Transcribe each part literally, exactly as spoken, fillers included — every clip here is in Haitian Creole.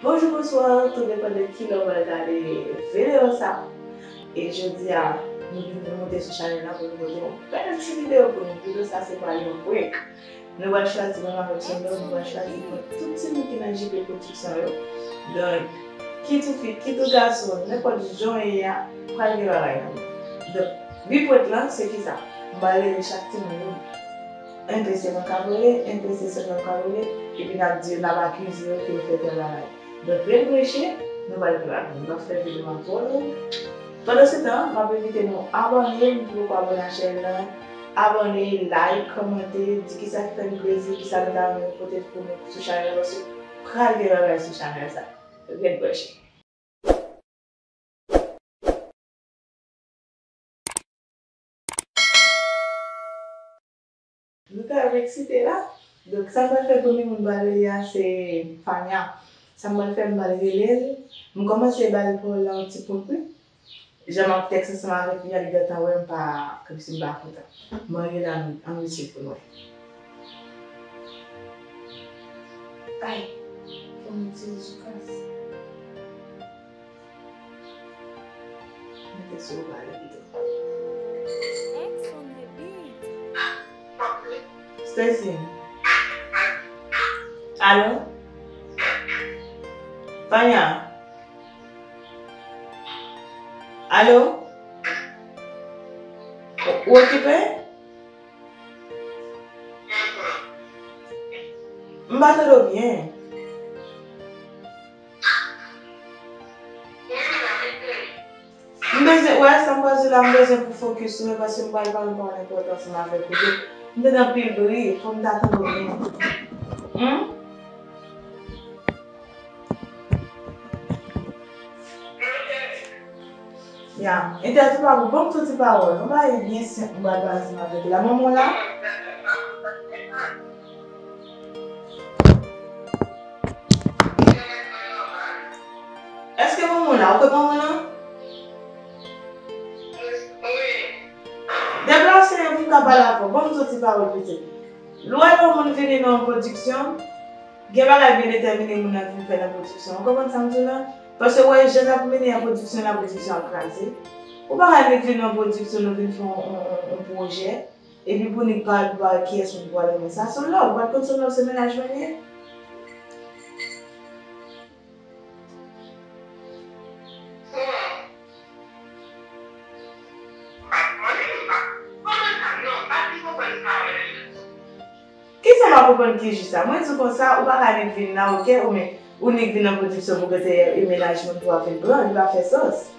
Bonjou, bonswa, tou depann de kilè w pral gade videyo sa. E jodi a, nou vin, nou moute sou chanèl la pou nou pote yon bèl ti videyo pou nou. Videyo sa se pral yon prank. Nou pral chwazi, mwen avèk Sandra, nou pral chwazi prank tout timoun ki nan J P Production yo. Donk, kit ou fi, kit ou gason, nenpòt jan w ye a, pral gen bagay nan men. Donk, bi prank lan, se kisa? M pral rele chak timoun yon. Enpe se mwen k ap rele, enpe se Sandra k ap rele, epi n ap di yo, n ap akize yo ke yo fè tèl bagay. Donk, ret branche, nou pral gen bagay. M p ap fè videyo a twò long. Pandansetan, m ap envite nou abòne, si w poko abòne a chèn nan, abòne, like, kòmante, di kisa ki fè n plezi, kisa nou ta renmen pote pou nou sou chanèl la, paske pral gen bagay sou chanèl sa. Ret branche. Nou tèlman eksite la. Donk, sa m pral fè, premye moun m pral rele a, se Fania. Sa m pral fè, m pral rele l. M kòmanse ba l pawòl la yon ti prank, wi. Jan m ap tèks ansanm avèk li a, li gentan wè m pa, kòmsi m pa kontan. Mwen rele a, ann rete pou nou. Ay, fò m retire sou kas. Mete sou haut-parleur pito. Stacy. Alo? Fania? Alo? Ou, ou okipe? M pa tande w byen. M bezwen, wè, sa m pral di la, m bezwen pou fokis sou mwen, paske m pral pale yon pawòl enpòtan ansanm avèk ou tou. M tande anpil bri, fò m ta tande w byen. Humm? Ya, entèvyou pa pou, ban m tout ti pawòl. Yon bagay byen senp, m pral pale ansanm avèk ou la. Manman w la? Èske manman w la? Ou kote manman w lan? Deplase pou m ka pale avè w. Ban m soti pawòl pitit. Lè w wè yon moun vini nan yon pwodiksyon, gen bagay byen detèmine moun nan vin fè nan pwodiksyon. Ou konprann sa m di w la? Paske w wè jan n ap mennen an pwodiksyon la, pwodiksyon ap kraze. Ou pa ka nik vin nan pwodiksyon, nou vin fè yon, yon, yon, yon pwojè. Epi pou nik pa, pa kiyès moun pral renmen sa. Son love, ou pa t konn son love se mennaj mwen li ye? Kisa w pa konprann ki jis la? Mwen di w konsa, ou pa ka nik vin la, oke? Ou men, ou nik vin nan pwodiksyon pou gentan e mennaj moun pou w ap vin pran, li pa fè sans.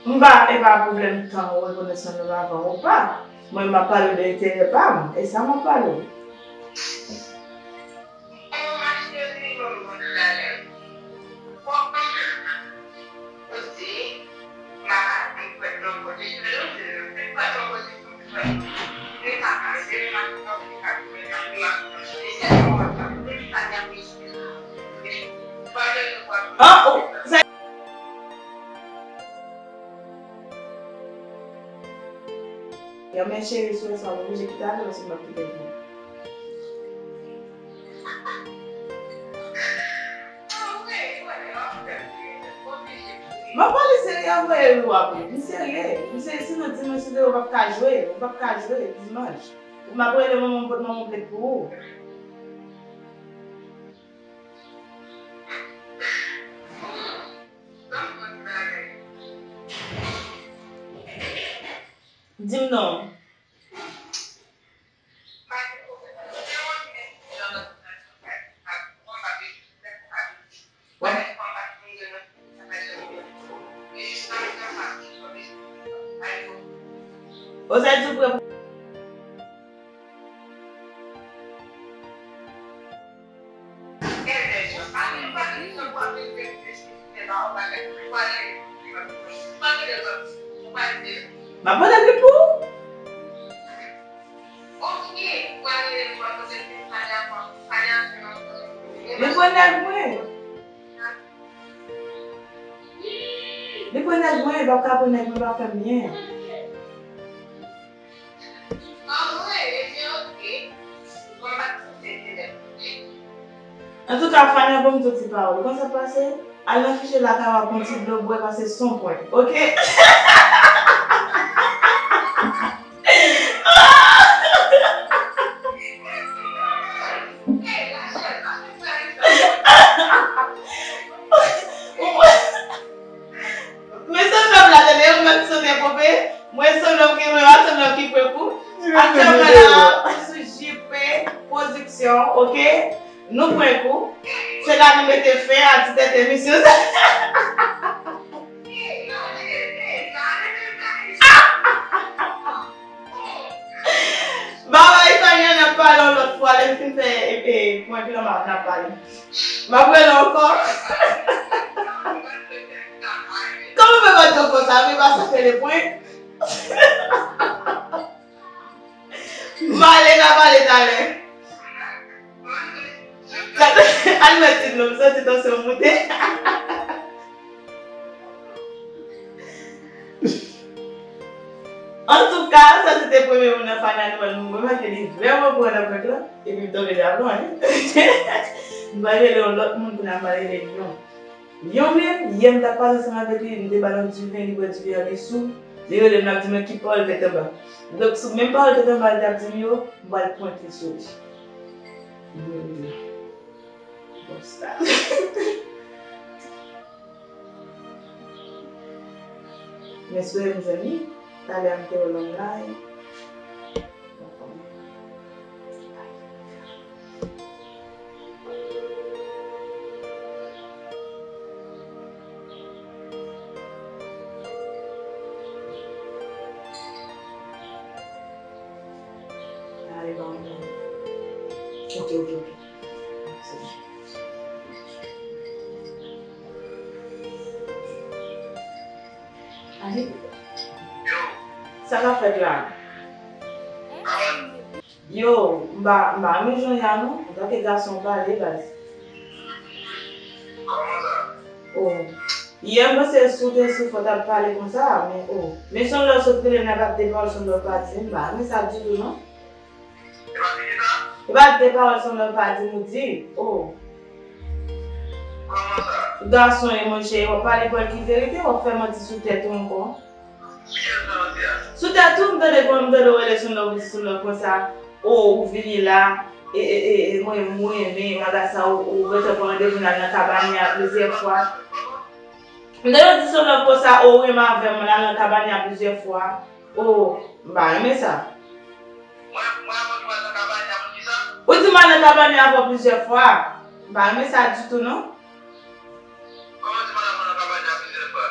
M pa, e pa pwoblèm tan ou rekonesan nou avan ou pa. Mwen, m ap pale w de enterè pa m. E sa m ap pale w. An, ou, sa. Ya, men cheri, si w wè sa, w oblije kite avè l, sinon m ap kite l pou ou. M ap pale serye avè w, wi, w ap ri. M serye. M serye, sinon dimanch, si w te wè, w p ap ka jwe. W p ap ka jwe dimanch. M ap rele manman m, pote manman m plent pou ou. Di m non. Ou sa di w pran. M ap pote pli pou ou. Li pran nèg mwen. Li pran nèg mwen, li p ap ka pran nèg mwen, l ap fè m byen. Antouka, Fania, ban m di w ti pawòl. Ou konn sa k pase? Al nan fiche lakay w, al pran ti dlo bwè, pase son pwen. Oke? Men se nòm la, tande, yo mèt sote pope. Mwen se nòm ki, mwen pa se nòm ki pran kou. Aktyèlman la, mwen sou J P Production, oke? Nou pran kou. Se la nou mete fen a ti tèt emisyon sa. Baba Italian ap pale yon lòt fwa, lè m fin fè, e, e, prank lan, m ap, n ap pale. M ap rele ankò. Kòman mwen pa t konn konsa, men pa sa fè le prank. M ale, n a pale talè. Al mèt ti dlo, m santi tansyon moute. Antouka, sa se te premye moun nan Fania nou wè l mouri, paske li vrèman pran nan prank lan, epi m tonbe dabò, wi. M pral rele yon lòt moun kounye a, m pral rele Lion. Lion menm, yè m t ap pale ansanm avèk li, m te ba l yon diven, li bwè diven an, li sou, li rele m, l ap di mwen ki pawòl tèt anba. Donk, sou menm pawòl tèt anba li t ap di m yo, m pral prank li sou li. Bon, bon, bon, sa. Men sou mezanmi, talè a m te wè l online. Ale, ba mwen. Ok, ok, ok. Se bon. Ale. Sa k ap fèt la? Yo, m pa, m pa renmen jan w ye a non. Antanke gason, pale, baz. Oh. Yè, m panse si w te sou fò w t ap pale konsa, men, oh. Men se yon lè w sot rele m la, pa t de pawòl, se yon lè w pa di m, m pa renmen sa ditou non. E pa de pawòl, se yon lè w pa di m, ou di, oh. Gason e monchè, w ap pale pawòl ki verite, w ap fè manti sou tèt ou ankò. Sou tèt ou, m tande, m tande w rele sou love, sou love konsa. O, ou vini la, e, e, e, e, mwen, mwen, men, bagay sa, ou, ou gentan pran randevou n al nan Kabanya plizyè fwa. M tande w di sou love konsa, o, ou renmen avè m, n al nan Kabanya plizyè fwa. O, m pa renmen sa. Ou di m al nan Kabanya avè w plizyè fwa. M pa renmen sa ditou, non. Kòman ti madanm nan Kabanya plizyè fwa?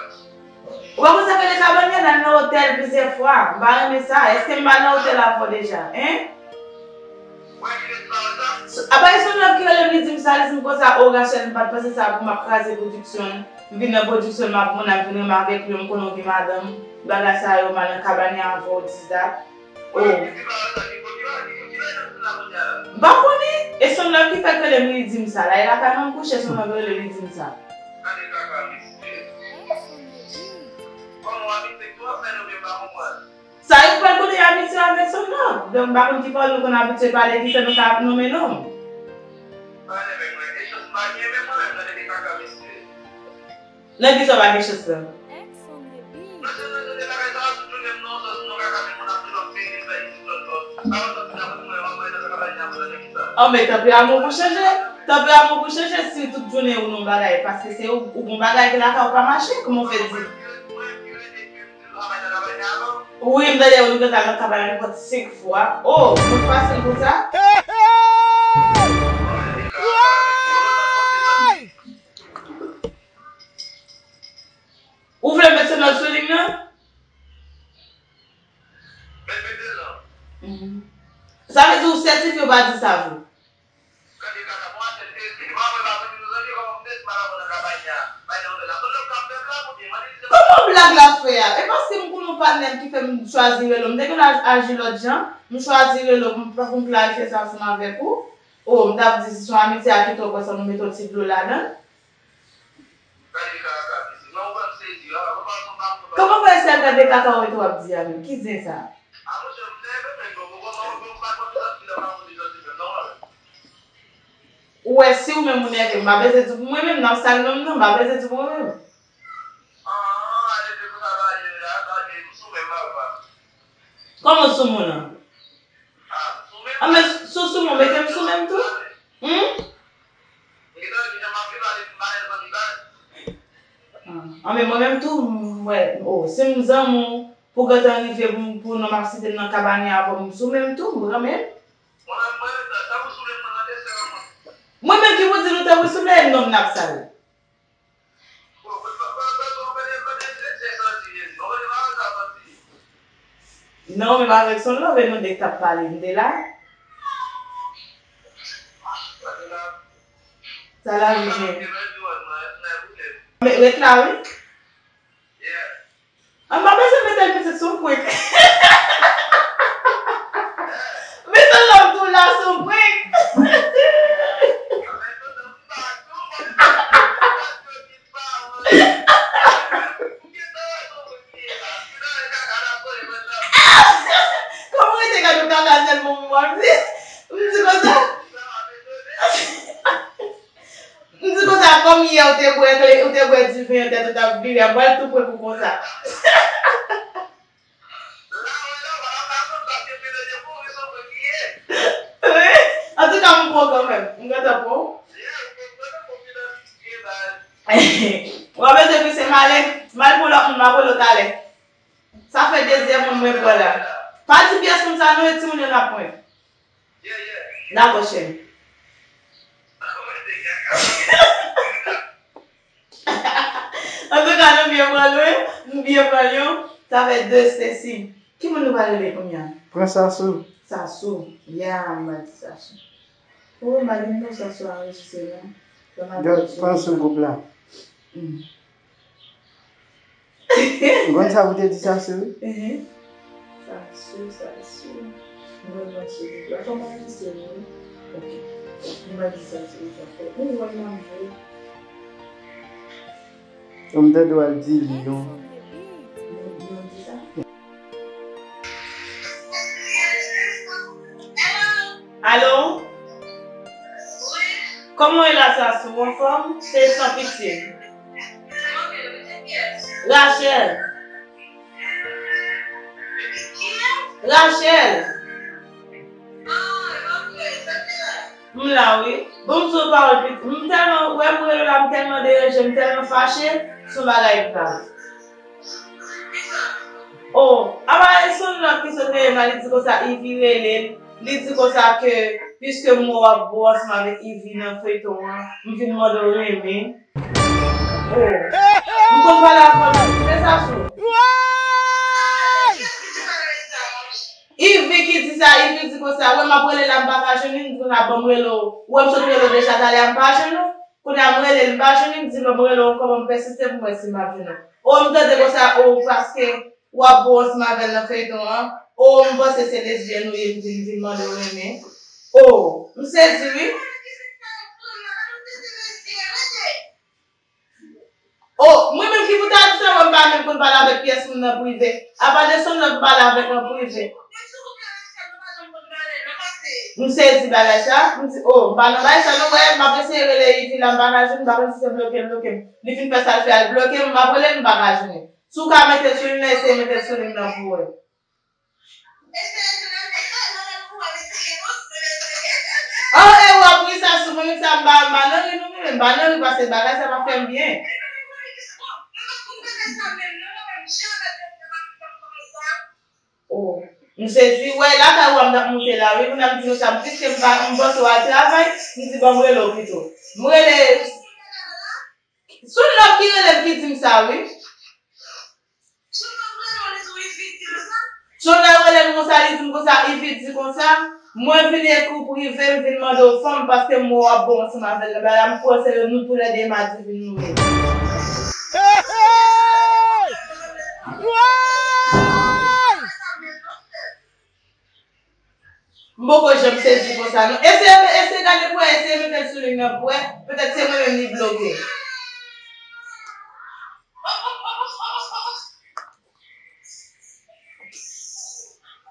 Ou pa konn sa k rele Kabanya, n al nan otèl plizyè fwa. M pa renmen sa. Èske m al nan otèl avè w deja? Hein? Ou pa ki rele ti madanm sa? Apa e se yon lòt ki rele m, li di m sa, li di m konsa, o Rachel, m pa t panse sa pou m ap kraze pwodiksyon. M vin nan pwodiksyon, m ap moun ap vin renmen avèk li, m konnen w gen madanm. Bagay sa yo, m al nan Kabanya avè w, dis dat. Oh. M pa konnen. E Sonlove ki fèk rele m, li di m sa. La, e lakay mwen m kouche, Sonlove rele, li di m sa. Sa yo pral konnen amitye avèk Sonlove. Donk, m pa konn ki pawòl nou konn abitye pale, ki fè nou ka ap nonmen non. Nan kisa w pa gen chans la? Anben, tanpri amou pou chanje. Tanpri amou pou chanje, si tout jounen ou nan bagay, paske se ou, ou gon bagay ki lakay ou pa mache, kòman w fè di? Wi, m tande ou gentan al nan Kabanya nenpòt senk fwa. Oh, moun fasil konsa? Ou vle met Sonlove sou liy nan? Mhm. Sa vle di ou sètifye ou pa di sa vre? Kòman blag la fè a? E paske m konn yon patnè m ki fè m chwazi rele w. M te konn aj- aji lòt jan. M chwazi rele w pou m, pou m klarifye sa ansanm avèk ou. O, m t ap di si se yon amitye a ki twò pwòch, nou mete yon ti dlo ladan l. Kòman fè sèl gade kaka ou rete w ap di a menm? Ki zen sa? Ou wè, si ou menm ou nève, m pa bezwen di pou mwen menm, n ap sal nonm nan, m pa bezwen di pou mwen menm. Kòman sou moun nan? A, men si w sou moun, mete m sou menm tou. Hum? A, men mwen menm tou, m wè, o, si m zanmi w, pou gentan rive pou, pou non m ap site m nan kabane avè w, m sou menm tou, m renmen l. Mwen menm ki pou di nou tankou souple, e nonm n ap sal. Non, men avèk son love, e nou de k t ap pale, m te la. Sa la vini. Men ret la, wi. An pa bezwen mete l pitit sou prank. Mete l tou la sou prank. Kòman w rete gade yon kaka sèlman pou mwen di? M di konsa. M di konsa, kòm yè ou te bwè kle, ou te bwè diven an tèt ou t ap vire, a pral tou prank ou konsa. Wi. Antouka, m pran kanmenm. M gentan pran. W ap bezwen pise m ale. M al pran lòt moun, m ap rele w talè. Sa fè dezyèm moun mwen pran la. Pa di pyès moun sa non, e timoun yo n ap pran. Dakò, cheri. Antouka, nou byen pran l, wi. Nou byen pran l, yo. Sa fè de Stacy. Ki moun nou pral rele kounye a? Pran Sasou. Sasou. Ya, m pral di Sasou. Ou, m pa gen non Sasou anrejistre, non. Pran sou gwoup la. Hmm. Ou konn sa pou te di Sasou? Ehe. Sasou, Sasou. Mwen, mwen, sou gwoup la. Fò m anrejistre, wi. Ok. Mwen di Sasou, sa fè. Ou wè, m ap jwe. Ou m tande w al di li, non. Mwen, mwen di sa. Alo? Kòman w ye la, Sasou? Ou anfòm? Se san pitye. Rachel. Rachel. M la, wi. Bon, m di w pawòl piti. M tèlman, wè m rele w la, m tèlman deranje, m tèlman fache, se yon bagay grav. Oh, apa e Sonlove ki sot rele m la, li di konsa Ivy rele l, li di konsa ke piske m wè w ap bo ansanm avèk Ivy nan feyton an, m vin mande w renmen. Oh, m konn pale avè w, men Sasou. Ivy ki di sa, Ivy di konsa, wè m ap rele la, m pa ka jwenn li, m di konsa, ban m rele w, wè m sot rele w deja talè a, m pa jwenn ou. Kounye a m rele l, m pa jwenn li, m di ban m rele w ankò, ban m pèsiste pou m wè si m ap jwenn ou. Oh, m tande konsa, oh, paske w ap bon ansanm avè l nan feyton an. Oh, m panse se lesbyèn ou ye, m vin, vin mande w renmen. Oh, m sezi wi. Oh, mwen menm ki pou ta di sa, mwen m pa menm konn pale avèk pyès moun nan prive. Apa de Sonlove m pale avèk an prive. M sezi bagay sa, m di, oh, m pa nan bagay sa non, wè, m ap eseye rele Ivy la, m pa ka jwenn, m pa konn si se bloke l bloke m. Li fin fè sa l fè a, l bloke m, m ap rele l, m pa ka jwenn li. Si w ka mete l sou li nan, eseye mete l sou li nan pou wè. Oh, e w ap ri Sasou, mwen menm sa m pa, m pa nan ri non, mwen menm m pa nan ri paske bagay sa pa fè m byen. Oh, m sezi, wè, lakay ou a m t ap moute la, wi, kounye a m di konsa, piske m pa, m panse w al travay, m di ban m rele w pito. M rele, Sonlove ki rele m ki di m sa, wi. Sonlove rele m konsa, li di m konsa, Ivy di konsa, mwen vin ekri w prive, m vin mande w fanm, paske m wè w ap bon ansanm avè l nan bagay la, m panse nou toulède Madivin nou ye. Hey! Hey! Woy! M poko janm sezi konsa non. Eseye, eseye gade pou wè, eseye mete l sou liy nan pou wè. Petèt se mwen menm li bloke.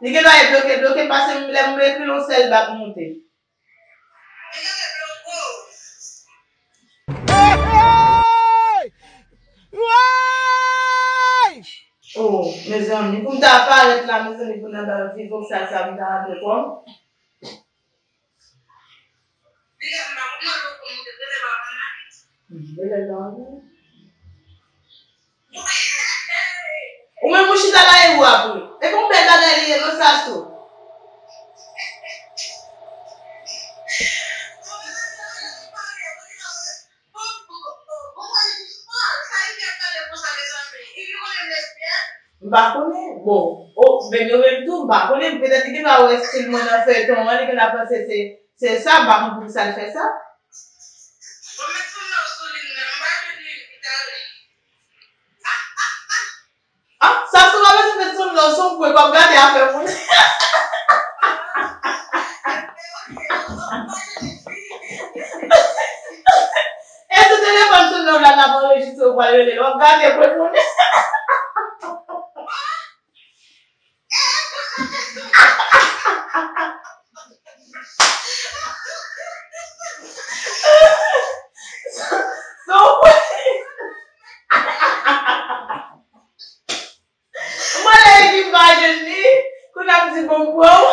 Li gen dwa e bloke, bloke, paske m, lè m ekri l yon sèl bak moute. Hey, hey! Woy! Oh, mezanmi, pou m ta parèt la, mezanmi, pou n ap viv vòksal sa, m ta rantre kò m. Hmm, bèlè la, wi. Ou menm ou chita la e ou ap ri. E bon bèl bagay li ye non Sasou. M pa konnen. Bon, o, men nou menm tou, m pa konnen. Petèt li gen dwa wè estil mwen nan feyton an, li gen dwa panse se, se sa, m pa konn poukisa l fè sa. Bon, met sou non sou li menm, m pa jwenn li, li ta ri. Ah, sa sou pa bezwen met sou non, sou pwen, w ap gade afè moun. E sou telefòn sou non la, n ap anrejistre, ou pral rele l, w ap gade pwen moun. Mwen lè epi m pa jwenn li, kounye a m di bon m pran w.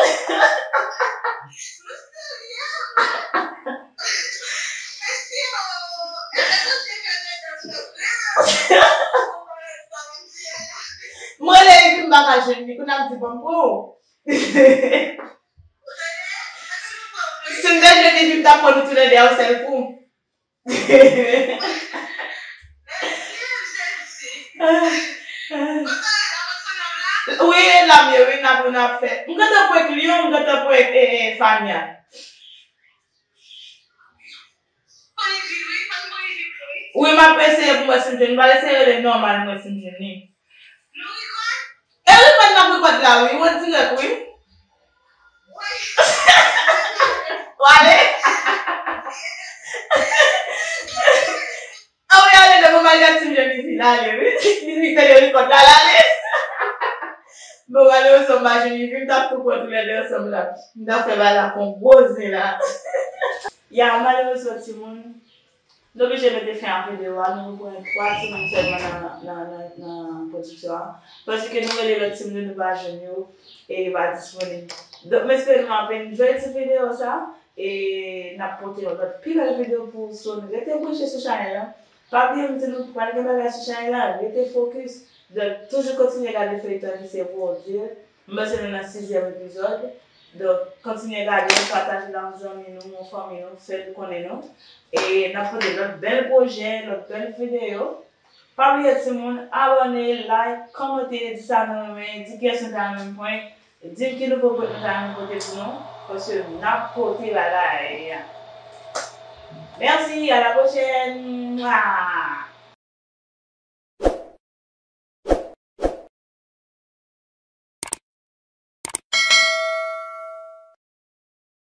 Mwen lè epi m pa ka jwenn li, kounye a m di bon m pran w. Si m te jwenn li, epi m t ap pran nou toulède a yon sèl kou. Wi, e la m ye, wi, n ap, n ap fè. M gentan prank Lion, m gentan prank, e, e, Fania. Wi, m ap eseye pou m wè si m jwenn. M pral eseye rele nòmal, m wè si m jwenn li. E rikòd n ap rikòd la, wi. Ou dirèk, wi. W ale? A wi, ale, lè mwen al gad si m jwenn li, l ale, wi. Li, li tande rikòd la, l ale. Bon, malerezman, m pa jwenn li, wi, m t ap tou pran toulède ansanm la. M t ap fè bagay la kon gwo zen la. Ya, malerezman, timoun. Nou oblije mete fen ak videyo a, nou reprann twa timoun sèlman nan, nan, nan, nan pwodiksyon an. Paske nou rele lòt timoun yo, nou pa jwenn yo, e yo pa disponib. Donk, m espere nou ap enjoy ti videyo sa, e n ap pote yon lòt pi bèl videyo pou w, so rete branche sou chanèl lan. Pa bliye m di nou pral gen bagay sou chanèl lan, rete fokis. Donk, toujou kontinye gade feyton ki se Pwodui. M panse nou nan sizyèm epizòd. Donk, kontinye gade, pataje l ak zanmi nou, yon fanmi nou, fè l konnen nou. E n ap pote lòt bèl pwojè, lòt bèl videyo. Pa bliye timoun, abòne, like, kòmante, di sa nou renmen, di kiyès nou ta renmen prank, di m ki nouvo prank nou ta renmen pote pou nou, paske n ap pote bagay. Mèsi, à la prochaine! Mwa!